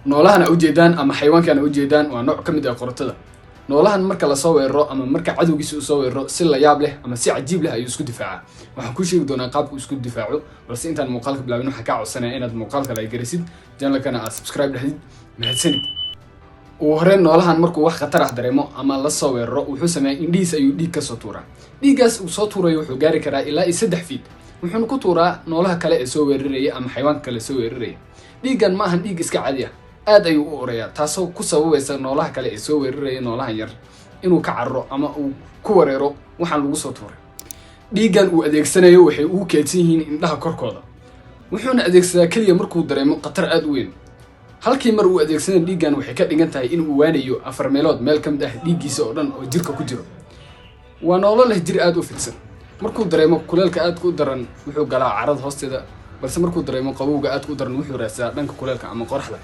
Noolahan a ujeedaan ama xayawaankan a ujeedaan waa nooc ka mid ah qorotada. Noolahan marka lasoo weeraro ama marka cadowgiisa uu soo weeraro, si la yaab leh ama si cajiib leh ayuu isku difaacaa. Waxaan kuu sheegi doonaa qaabka uu isku difaaco, balse intaan muuqaalka bilaabin, waxaan kaa codsanaya inaad muuqaalka like garisid, channelkana aad subscribe dhahdid. Mahadsanid. Ugu horreyn, noolahan markuu wax khatar ah dareemo ama la soo weeraro, wuxuu sameeyaa indhihiis ayuu dhiig kasoo tuuraa. Dhiiggaas uu soo tuurayo wuxuu gaari karaa ilaa iyo 3 feet, wuxuuna ku tuuraa noolaha kale ee soo weeraraya ama xayawaanka kale ee soo weeraraya. Dhiiggan ma ahan dhiig iska caadi ah, aad ayuu u urayaa, taasoo ku sababaysa noolaha kale ee soo weeraraya noolahan yar inuu ka cararo ama uu ku wareero waxaan lagu soo tuuray. Dhiiggan uu adeegsanayo waxay ugu keedsan yihiin indhaha korkooda, wuxuuna adeegsadaa keliya markuu dareemo khatar aad u weyn. Halkii mar uu adeegsanaya dhiiggan waxay ka dhigan tahay inuu waanayo afar meelood meel ka mid ah dhiiggiisa oo dhan oo jirka ku jiro. Waa noolo leh jir aad u fidsan. Markuu dareemo kuleelka aadka u daran, wuxuu galaa carada hoosteeda, balse markuu dareemo qabowga aadka u daran, wuxuu raadsadaa dhanka kuleelka ama qoraxda.